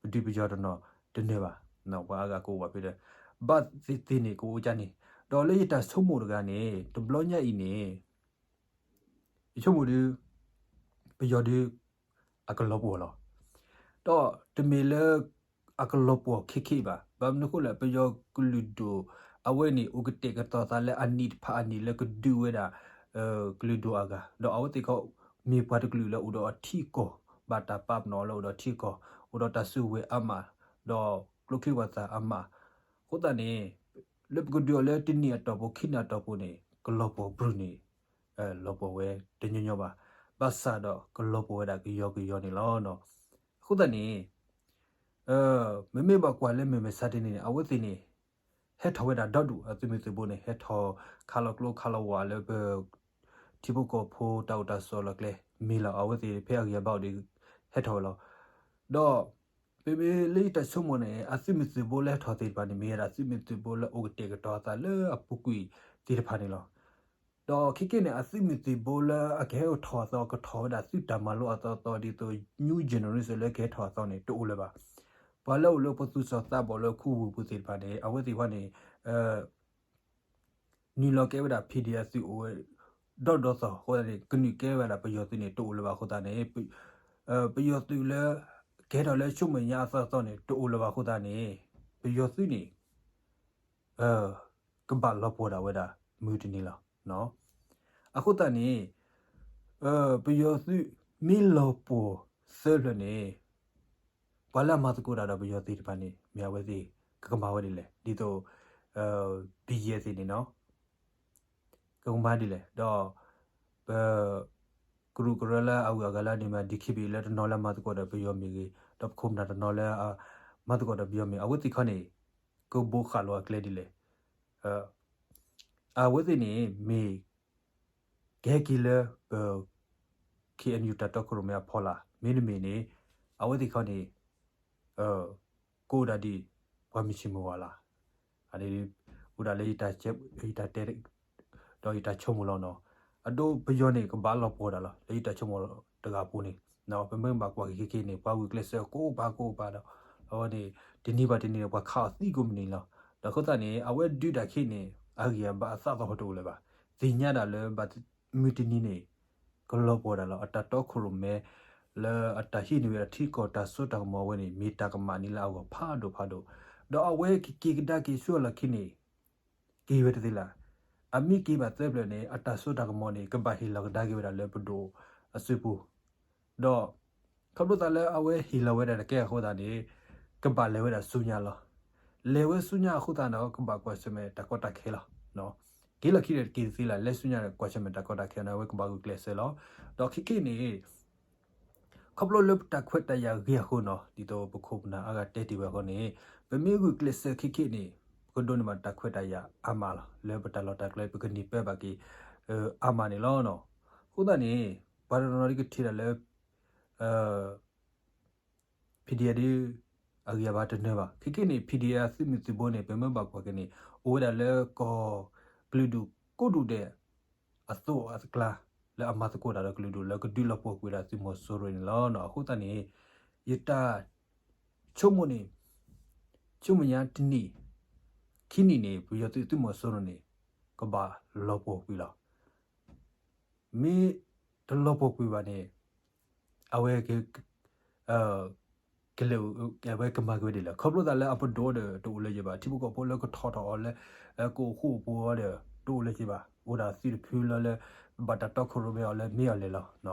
ပဒုးပယီၤတနီၤတနၢၤဘၣ်, ပှၤအါဂၤကအိၣ်ဘၣ်ဖဲဒီး ဘၣ်သ့ၣ်သ့ၣ်န့ၣ် ကအိၣ်ကၢ်န့ၣ်, ဒီးလၢယတၢ်ဆိကမိၣ်တဂၤန့ၣ် တဘျီညါအံၤန့ၣ် ယဆိကမိၣ်ဒုး ပယီၤဒုး အကလီၤပှီၢ်လီၤ. ဒီးတမ့ၢ်လၢ အကလီၤပှီၢ်ခဲခဲဘၣ်. ဘၣ်မနုၤအဃိလဲၣ် ပယီၤကလုာ်ဒူၣ် အဝဲန့ၣ် အိၣ်ကတဲာ်ကတီၤသးလၢအနံၣ်တဖၣ်အနံၣ်လၢကဒုးဝဲဒၣ် ကလုာ်ဒူၣ်အဂၤ, ဒီးအဝဲသ့ၣ်ခီ မ့ၢ်ပှၤတကလုာ်လၢအိၣ်ဒီးအထံအကီၢ်, ဘၣ်တၢ်ပာ်ပနီၣ်လၢအိၣ်ဒီးထံအကီၢ်, အိၣ်ဒီးတၢ်စုကဝဲၤအါမး, ဒီးကျိချံဝၣ်သၣ်အါမး, အဃိသတးန့ၣ် လၢပကဒုးအီၤလၢတနံၣ်အတီၢ်ပူၤ ခံနံၣ်အတီၢ်ပူၤန့ၣ် ကလီၤပှီၢ်ဘြူၤန့ၣ် လီၤပှီၢ်ဝဲတညီညီဘၣ်. ဘၣ်ဆၣ်ဒီးကလီၤပှီၢ်ဝဲဒၣ်ကယီကယီန့ၣ်လီၤ. အဃိသတးန့ၣ် မ့မ့ၢ်ဘၣ်ကွၢ်လၢမုၢ်မဆါတနံၤန့ၣ် အဝဲသ့ၣ်န့ၣ် ဟဲထီၣ်ဝဲဒၣ်ဒီဒူၣ် အသုးမုၢ်သုးဘိန့ၣ် ဟဲထီၣ်ခးလီၤကျိခးလီၤဝးလၢပ ထံဖိကီၢ်ဖိတၢ်အိၣ်တၢ်ဆိးလီၢ်ကျဲ မ့ၢ်လီၤ. အဝဲသ့ၣ်ဖဲအဂံၢ်အဘါအိၣ်ဒီး ဟဲထီၣ်ဝဲလီၤ. ဒီး ပမ့ၢ်လၢယတၢ်ဆိကမိၣ်န့ၣ် အသုးမုၢ်သုးဘိလၢဟဲထီၣ်သ့ၣ်တဖၣ်န့ၣ် မ့ၢ်ဝဲဒၣ်သုးမုၢ်သုးဘိလၢအိၣ်ကတဲာ်ကတီၤအသးလၢအပူၤကွံာ်သ့ၣ်တဖၣ်န့ၣ်လီၤ. ဒီးခဲကနံၣ်န့ၣ် အသုးမုၢ်သုးဘိလၢအကဟဲထီၣ်အသီ ကထီၣ်ဝဲဒၣ်သုးတၢ်မၤလိအသီအသီဒ်သိး new generation လၢကဟဲထီၣ်အသီန့ၣ် တအိၣ်လၢၤဘၣ်. ပှၤလၢအိၣ်လၢပသူၣ်စၢ်သးဘီၣ်လၢခူပူၤပူၤသ့ၣ်တဖၣ်န့ၣ် အဝဲသ့ၣ်တဖၣ်န့ၣ် နုာ်လီၤကဲဝဲဒၣ် ဖံးဒံး အသုးအိၣ်ဝဲ ဒီဒီသီအဃိသတးန့ၣ် ကနုာ်ကဲဝဲဒၣ်ပယီၤသုးန့ၣ် တအိၣ်လၢၤဘၣ်အဃိသတးန့ၣ် ပယီၤသုးလၢ ကဟဲထီၣ်လၢဆူမဲာ်ညါအသီအသီန့ၣ် တအိၣ်လၢၤဘၣ်အဃိသတးန့ၣ် ပယီၤသုးန့ၣ် ကဘၣ်လီၤပှီၢ်ဒၣ်ဝဲဒၣ်မုၢ်တနံၤလီၤ. အဃိသတးန့ၣ် ပယီၤသုးမ့ၢ်လီၤပှီၢ်သၢဖျၢၣ်န့ၣ် ပှၤလၢအမၤသကိးတၢ်ဒီးပယီၤသ့ၣ်တဖၣ်န့ၣ် မ့ၢ်အဝဲသ့ၣ်ကကမၤဝဲဒ်လဲၣ် ဒ်သိး ဘံယဲၢ်သ့ၣ်န့ၣ်နီၤ ကကမၤဒ်လဲၣ် ဒီး ပ ကရူၢ်ကရၢလၢအဂုၤအဂၤလၢအဒိၣ်မး DKBA လၢတနီၤလၢအမၤသကိးဒီးပယီၤမ့ၢ်ဂ့ၤ ဒီးပခိၣ်ပနၢ်တနီၤလၢ မၤသကိးဒီးပယီၤမ့ၢ် အဝဲသ့ၣ်ခီန့ၣ် ကဘိးဃာ်လိာ်အကျဲဒ်လဲၣ် အဝဲသ့ၣ်န့ၣ် မ့ၢ် ကဟဲက့ၤလၢပ KNU တၢ်တီခိၣ်ရိၣ်မဲအဖီလာ် မ့တမ့ၢ်န့ၣ် အဝဲသ့ၣ်ခီန့ၣ် ကအိၣ်ဒၣ်ဒ်ပှၤမုၢ်ဆ့ၣ်မုၢ်ဂီၤလီၤ. အန့ၣ် အိၣ်ဒၣ်လၢယတၢ်တဲ ဒီးယတၢ်ဆိကမိၣ်လီၤနီၤ. အဒိပယီၤန့ၣ် ကဘၣ်လီၤပှီၢ်ဒၣ်လီၤ လၢယတၢ်ဆိကမိၣ်တဂၤအပူၤန့ၣ် ပမ့ၢ်ဘၣ်ကွၢ်က့ၤခဲကနံၣ်န့ၣ် ပှၤဂုာ်ကျဲးစၢးကအိၣ်ဘၣ်ကအိၣ်ဘၣ်ဒီး အဝဲန့ၣ် တနံၤဘၣ်တနံၤန့ၣ် ပှၤခးအီၤသံကိးမုၢ်နံၤလီၤ. ဒီးအဃိသတးန့ၣ် အဝဲဒုးတၢ်ခဲအံၤန့ၣ် အဂံၢ်အဘါအသးသဟီၣ်တအိၣ်လၢၤဘၣ်. သ့ၣ်ညါဒၣ်လၢဘၣ်မုၢ်တနံၤန့ၣ် ကလီၤပှီၢ်ဒၣ်လီၤ. အတၢ်တီခိၣ်ရိၣ်မဲ လၢအတၢ်ဟံးန့ၢ်ဝဲဒၣ်ထံကီၢ်တၢ်စိတၢ်ကမီၤဝဲန့ၣ် မ့ၢ်တၢ်ကမၣ်န့ၢ်လၢအဂီၢ်ဖးဒိၣ်ဖးဒိၣ်, ဒီးအဝဲကက့ၤကဒါက့ၤဆူအလီၢ်ခံန့ၣ် က့ၤဝဲတသ့လၢၤ. အမ့ၢ်က့ၤဘၣ်သၢဖျၢၣ်န့ၣ် အတၢ်စိတၢ်ကမီၤန့ၣ် ကဘၣ်ဟ့ၣ်လီၤကဒါက့ၤဝဲဒၣ်လၢပဒိၣ်အစုပူၤ, ဒီး ခီဖျိသးလၢအဝဲဟ့ၣ်လီၤဝဲဒၣ်တကဲအဃိသတးန့ၣ် ကဘၣ်လဲၤဝဲဒၣ်ဆူညါလီၤ. လဲၤဝဲဆူညါအဃိသတးဒီး ကဘၣ်ကွၢ်ဆၢၣ်မဲာ်တၢ်ကီတၢ်ခဲလီၤ. က့ၤလီၢ်ခံဒီးတက့ၤတသ့လၢၤ လဲၤဆူညါဒီးကွၢ်ဆၢၣ်မဲာ်တၢ်ကီတၢ်ခဲန့ၣ် အဝဲကဘၣ်ဂုာ်ကျဲးစၢးလီၤ. ဒီးခဲကနံၣ်န့ၣ် ခီဖျိလၢပတၢ်ခွဲးတၢ်ယာ်ဂ့ၤအဃိနီၤ ဒ်သိးပခိၣ်ပနၢ်အါဂၤတဲတ့ၢ်ဝဲအဃိန့ၣ် ပမ့ၢ်ဂုာ်ကျဲးစၢးခဲကနံၣ်န့ၣ် ပကဒိးန့ၢ်ဘၣ်တၢ်ခွဲးတၢ်ယာ်အါမးလီၤ. လၢပတၢ်လီၢ်တၢ်ကျဲပကန့ၢ်ပၢဘၣ်က့ၤ အါမးန့ၣ်လီၤ. အဃိသတးန့ၣ် ပှၤတနီၤနီၤဒ်ကထံၣ်တၢ်လၢ PDF ဒ် အဂံၢ်အဘါတနၢၤဘၣ်. ခဲကနံၣ်န့ၣ် PDF သုးမုၢ်သုးဘိန့ၣ် ပမ့ၢ်ဘၣ်ကွၢ်က့ၤန့ၣ် အိၣ်ဝဲဒၣ်လၢကီၢ်ကလုာ်ဒူၣ်ကိးဒူၣ်ဒဲး အသိးအကျါ လၢအမၤသကိးတၢ်ဒီးကလုာ်ဒူၣ်လၢကဒုးလီၤပှီၢ်ကွံာ်ဝဲဒၣ်သုးမီၤစိရိၤန့ၣ်လီၤ. အဃိသတးန့ၣ် ယတၢ်ဆိကမိၣ်န့ၣ် ဆူမဲာ်ညါတနံၣ် ခံနံၣ်န့ၣ် ပယီၤသုးသုးမီၤစိရိၤန့ၣ် ကဘၣ်လီၤပှီၢ်ကွံာ်လီၤ. မ့ၢ်တလီၤပှီၢ်ကွံာ်ဘၣ်န့ၣ် အဝဲ ကလဲၤ အဝဲကမၤက့ၤဝဲဒ်လဲၣ်. ခီဖျိသးလၢအပဒိၣ်ဒီးတအိၣ်လၢၤဘၣ်, ထံဖိကီၢ်ဖိလၢကထီၣ်ထီၣ်အီၤလၢ ကအိၣ်ဃူအိၣ်ဖိးအီၤဒီး တအိၣ်လၢၤဘၣ်. အိၣ်ဒၣ်သုးတဖုလၢလၢ ဘၣ်တၢ်တီခိၣ်ရိၣ်မဲအီၤ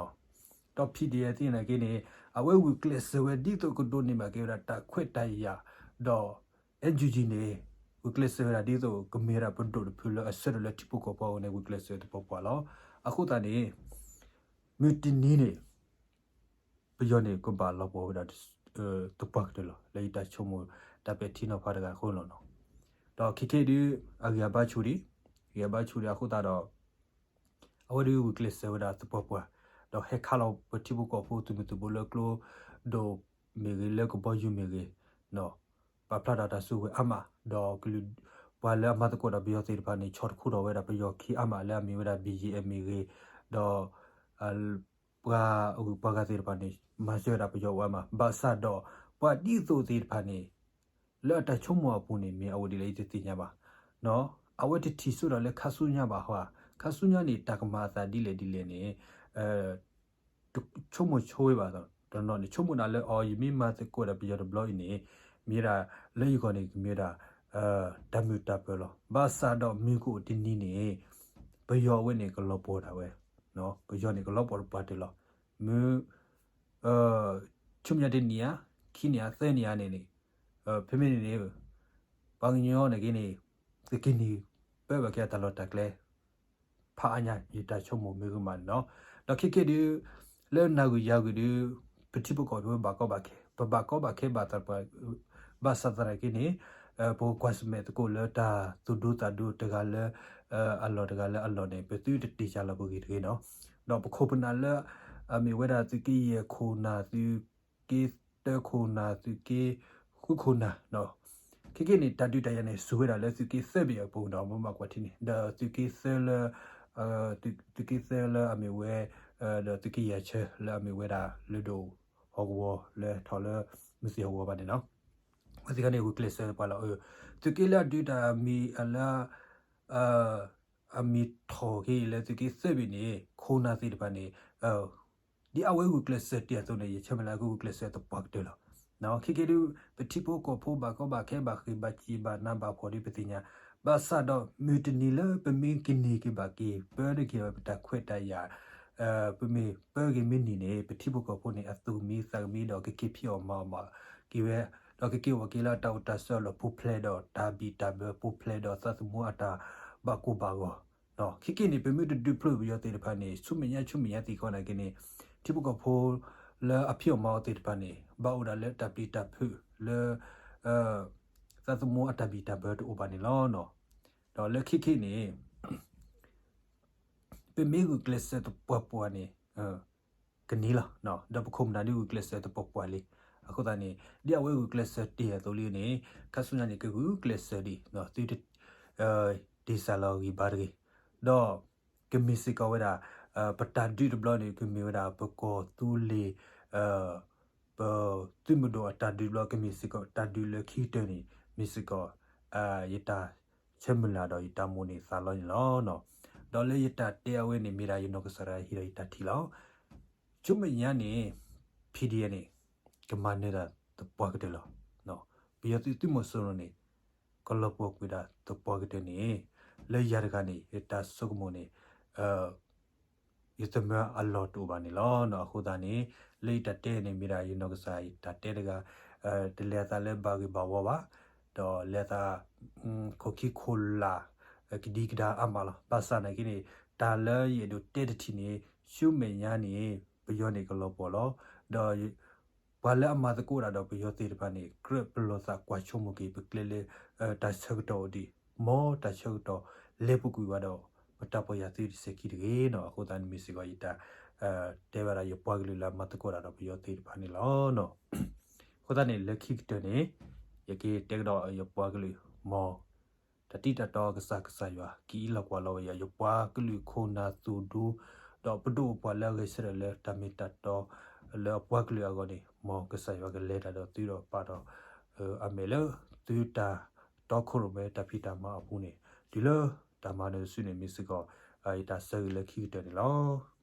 လၢမ့ၢ်အီၤလဲၣ်လီၤ. ဒီး PDF သ့ၣ်နာ်က့န့ၣ် အဝဲဂုာ်ကျဲးစၢးဝဲဒ်သိးကဒိးန့ၢ်ဘၣ်က့ၤဝဲဒၣ်တၢ်ခွဲးတၢ်ယာ် ဒီး NUG န့ၣ် ဂုာ်ကျဲးစၢးဝဲဒၣ်ဒ်သိးကမ့ၢ်ဝဲဒၣ်ပဒိၣ်တဖုလၢအဆၢထၢၣ်လၢထံဖိကီၢ်ဖိအဂီၢ်န့ၣ် ဂုာ်ကျဲးစၢးသပှၢ်ပှၢ်လီၤ. အဃိသတးန့ၣ် မုၢ်တနံၤန့ၣ် ပယီၤန့ၣ်ကဘၣ်လီၤပှီၢ်ဝဲဒၣ် သပှၢ်ကတၢၢ်လီၤ. လၢယတၢ်ဆိကမိၣ်တၢ်ပဲာ်ထံနီၤဖးတဂၤအဃိလီၤနီၤ. ဒီးခဲကနံၣ်ဒုး အဂံၢ်အဘါဆူၣ်ဒံး, ဂံၢ်အဘါဆူၣ်ဒံးအဃိသတးဒီး အဝဲဒုးဂုာ်ကျဲးစၢးဝဲဒၣ်သပှၢ်ပှၢ်, ဒီးဟဲခးလီၤပထံဖိကီၢ်ဖိသုးမုၢ်သုးဘိလၢကျိဒိၣ်မ့ၢ်ဂ့ၤ လၢကဘီယူၤမ့ၢ်ဂ့ၤ, ပာ်ဖျါတၢ်တၢ်စုကဝဲၤအါမး, ဒီးကလုာ်ပှၤလၢအမၤသကိးဒီးပယီၤသ့ၣ်တဖၣ်န့ၣ် ဆီတခူထီၣ်ဝဲဒၣ်ပယီၤခံအါမးလၢအမ့ၢ်ဝဲဒၣ် ဘံၣ်ယံၣ်အဲၣ်မ့ၢ်ဂ့ၤ, ဒီး ပှၤအဂုၤပှၤဂၤသ့ၣ်တဖၣ်န့ၣ် မၤစၢၤဝဲဒၣ်ပယီၤအိၣ်အါမး, ဘၣ်ဆၣ်ဒီးပှၤဒ်သိးသ့ၣ်တဖၣ်န့ၣ် လၢအတၢ်ဆိကမိၣ်အပူၤန့ၣ် မ့ၢ်အဝဲဒ်လဲၣ်ယတသ့ၣ်ညါဘၣ်. အဝဲတထံၣ်ဆိဒီးလၢခါဆူညါဘၣ်ဟီဧါ, ခါဆူညါန့ၣ် တၢ်ကမၤအသးဒ်လဲၣ်ဒ်လဲၣ်န့ၣ် ဆိကမိၣ်ဆိဝဲဘၣ်တနီၤန့ၣ် ဆိကမိၣ်ဒၣ်လၢအီၤ ယမ့ၢ်မၤသကိးဒီးပယီၤတဘျီအံၤန့ၣ် မ့ၢ်ဝဲဒၣ်လၢယဂီၢ်န့ၣ် ကမ့ၢ်ဝဲဒၣ် တၢ်မုာ်တၢ်ပၢၤလီၤ. ဘၣ်ဆၣ်ဒီးမုၢ်ကအိၣ်တနံၤန့ၣ် ပယီၤအဝဲန့ၣ်ကလီၤပှီၢ်ဒၣ်ဝဲ, ပယီၤန့ၣ်ကလီၤပှီၢ်တပှၢ်တၢၢ်လီၤ. မုၢ် ဆူမဲာ်ညါတနံၤဧါ, ခံနံၤဧါ, သၢနံၤဧါန့ၣ်န့ၣ် ဖဲမ့ၢ်န့ၣ်န့ၣ် ပှၤကညီန့ၣ်က့န့ၣ် သုကန့ၢ်ပၢဘၣ်က့ၤအတၢ်လီၢ်တၢ်ကျဲ ဖးအါညါ ယတၢ်ဆိကမိၣ်မ့ၢ်ဂ့ၤမးန့ၣ်လီၤ. ဒီးခဲကနံၣ်ဒုး လၢနၤဂ့ၢ်ယၤဂ့ၢ်ဒုး ပထံဖိကီၢ်ဖိဘၣ်ကီဘၣ်ခဲ, ပဘၣ်ကီဘၣ်ခဲဘၣ်သး ဘၣ်ဆၣ်သနာ်က့န့ၣ် ပကကွၢ်ဆၢၣ်မဲာ်သကိးလၢတၢ်သူၣ်ဒူသးဒူတဂၤလၢအလီၢ်တဂၤလၢအလီၢ်န့ၣ် ပသုတတ့ၢ်စၢ်လီၤပဂ့ၢ်တဂ့ၤနီၤ. ဒီးပခိၣ်ပနၢ်လၢ အမ့ၢ်ဝဲဒၣ်သုးက့ယဲၢ်ခိၣ်နၢ် သုးက့သၢခိၣ်နၢ် သုးက့ဃုခိၣ်နၢ် ခဲကနံၣ်န့ၣ် တၢ်ဒုးတၢ်ယၤန့ၣ် စူၤဝဲဒၣ်လၢသုးက့သၢဘ့ၣ်အပူၤဒီး မ့ၢ်ဘၣ်ကွၢ်ထံန့ၣ် ဒီးသုးက့သၢလၢ သုးက့သၢလၢအမ့ၢ်ဝဲ ဒီးသုးက့ယဲၢ်ဆၢလၢအမ့ၢ်ဝဲဒၣ်လၢဒိၣ်ဟီၣ်ကဝီၤလၢထီၣ်လၢ မုၢ်သံၣ်ဟီၣ်ကဝီၤဘၣ်န့ၣ်လီၤ. အဝဲသ့ၣ်တဖၣ်န့ၣ် ဂုာ်ကျဲးစၢးပှၤလီၤ. သုးက့လၢအဒုးတၢ်မ့ၢ်လၢ အမ့ၢ်ထီၣ်က့ၤလၢသုးက့သၢဘ့ၣ်န့ၣ် ခိၣ်နၢ်သ့ၣ်တဖၣ်န့ၣ် ဒ်အဝဲဂုာ်ကျဲးစၢးတ့ၢ်အသိးန့ၣ် ယဆၢမုၢ်လၢ်ကဂုာ်ကျဲးစၢးသပှၢ်ကတၢၢ်လီၤ. ခဲကနံၣ်ဒုး ပထံဖိကီၢ်ဖိဘၣ်ကီဘၣ်ခဲဘၣ်ဃ့ၢ်ဘၣ်စံးဘၣ်နးဘၣ်ဖှီၣ်ဒ်ပသ့ၣ်ညါ, ဘၣ်ဆၣ်ဒီးမုၢ်တနံၤလၢပမ့ၢ်ကန့ၢ်က့ၤဘၣ်က့ၤ ပၢတက့ၤဝဲပတၢ်ခွဲးတၢ်ယာ် ပမ့ၢ်ပၢက့ၤမ့ၢ်နံၤန့ၣ် ပထံဖိကီၢ်ဖိန့ၣ် အသူၣ်ကမံသးကမံဒီး ကက့ၤဖံးအီၣ်မၤအီၣ်ဘၣ်က့ၤဝဲ, ဒီးကက့ၤအိၣ်က့ၤလၢအတၢ်အိၣ်တၢ်ဆိးအလီၢ် ပူၤဖျဲးဒီးတၢ်ဘံၣ်တၢ်ဘၢ ပူၤဖျဲးဒီးသးသမူအတၢ်ဘၣ်ကိၢ်ဘၣ်ဂီၤ ခဲကနံၣ်န့ၣ် ပမ့ၢ်တဒုးဖျိပယီၤသ့ၣ်တဖၣ်န့ၣ် ဆူမဲာ်ညါ ဆူမဲာ်ညါသံကွၢ်နာ်က့န့ၣ် ထံဖိကီၢ်ဖိလၢအဖံးအီၣ်မၤအီၣ်သ့ၣ်တဖၣ်န့ၣ် ဘၣ်အိၣ်ဒၣ်လၢတၢ်ပျံၤတၢ်ဖုးလၢ သးသမူအတၢ်ဘံၣ်တၢ်ဘၢတအိၣ်ဘၣ်န့ၣ်လီၤ. ဒီးလၢခံခံန့ၣ် ပမ့ၢ်ဂုာ်ကျဲးစၢးသပှၢ်ပှၢ်န့ၣ် ကနံၤလီၤ. ဒီးပခိၣ်ပနၢ်ဒုးဂုာ်ကျဲးစၢးသပှၢ်ပှၢ်လံ. အဃိသတးန့ၣ် ဒ်အဝဲဂုာ်ကျဲးစၢးတ့ၢ်အသိးလံန့ၣ် ခါဆူညါန့ၣ် ကဂုာ်ကျဲးစၢးဒံး သုတ တ့ၢ်စၢ်လီၤဂံၢ်ဘါတဂ့ၤ. ဒီးကမ့ၢ်စ့ၢ်ကီးဝဲဒၣ် ပတၢ်ဒုးတဘျီန့ၣ် ကမ့ၢ်ဝဲဒၣ် ပကီၢ်သူလ့ၤ ပသုးမုၢ်ဒိၣ်အတၢ်ဒုးတဘျီ ကမ့ၢ်စ့ၢ်ကီးတၢ်ဒုးလၢခံကတၢၢ်န့ၣ် မ့ၢ်စ့ၢ်ကီး ယတၢ်ဆၢမုၢ်လၢ်ဒီးယတၢ်မိၣ်န့ၢ်သးလီန့ၣ်လီၤ. ဒီးလၢယတၢ်တဲအဝဲန့ၣ် မ့ၢ်ဒၣ်ယနီၢ်ကစၢ်ဒၣ်ဟ့ၣ်ဒီးယတၢ်ထံၣ်လီၤ. ဆူမဲာ်ညါန့ၣ် ဖံးဒံးန့ၣ် ကမၤနၢၤတၢ်သပှၢ်ကတၢၢ်လီၤ. ပယီၤသုးသုးမီၤစိရိၤန့ၣ် ကလီၤပှီၢ်ကွံာ်ဒၣ်သပှၢ်ကတၢၢ်န့ၣ် လၢယၤတဂၤန့ၣ် ယတၢ်ဆိကမိၣ်န့ၣ် ယသမၢအလီၢ်တအိၣ်ဘၣ်န့ၣ်လီၤ. အဃိသတးန့ၣ် လၢယတၢ်တဲန့ၣ် မ့ၢ်ဒၣ်ယနီၢ်ကစၢ်ယတၢ်တဲတဂၤ တလဲၤအသးလၢဘၣ်ဂ့ၢ်ဘၣ်ဝီဘၣ်, ဒီးလဲၤအသး ခိၣ်ခံခိၣ်လာ် ကဒံကဒါအါမးလီၤ. ဘၣ်ဆၣ်နာ်က့န့ၣ် တၢ်လၢယအဲၣ်ဒိးတဲတထံၣ်န့ၣ် ဆူမဲာ်ညါန့ၣ် ပယီၤန့ၣ်ကလီၤပှီၢ်လီၤ. ဒီး ပှၤလၢအမၤသကိးတၢ်ဒီးပယီၤသ့ၣ်တဖၣ်န့ၣ် ကြၢးပလီၢ်သးကွၢ်ဆိကမိၣ်က့ၤ ပကျဲလၢ တၢ်ဆၢကတီၢ်အိၣ်ဒံး, မ်တၢ်ဆၢကတီၢ်လဲၤပူၤကွံာ်ဝဲဒီး ပတၢ်ပီၢ်ယၢ်သုတစဲးခံတဂ့ၤနီၤ. အဃိသတးန့ၣ်မ့ၢ်စ့ၢ်ကီးယတၢ် တဲဝဲဒၣ်ယပှၤကလုာ်လၢအမၤသကိးတၢ်ဒီးပယီၤသ့ၣ်တဖၣ်န့ၣ်လီၤ. အဃိသတးန့ၣ် လၢခံကတၢၢ်န့ၣ် ယကတဲကဒီးယပှၤကလုာ် မ် တၢ်တံၢ်တၢ်တီကစၢ်ကစၢ်ယွၤ ကအံးလီၤကွၢ်လီၤဝဲယၤ ယပှၤကလုာ်ခိၣ်နၢ်သူၣ်ဒူ ဒီးပဒိၣ်ပပှၢ်လၢအဂဲၤဆၢထၢၣ်လၢတၢ်မ့ၢ်တၢ်တီလၢအပှၤကလုာ်အဂီၢ်န့ၣ် မ်ကစၢ်ယွၤကလဲၤတၢ်ဒီးသုဒီးပာ်ဒီး အမဲာ်လၢသုတၢ်တီခိၣ်ရိၣ်မဲတၢ်ဖံးတၢ်မၤအပူၤန့ၣ် တုၤလၢတၢ်မၤနၢၤတစုန့ၣ် မ့ၢ်စ့ၢ်ကီး ယတၢ်ဆၢဂ့ၤလၢခံကတၢၢ်န့ၣ်လီၤ.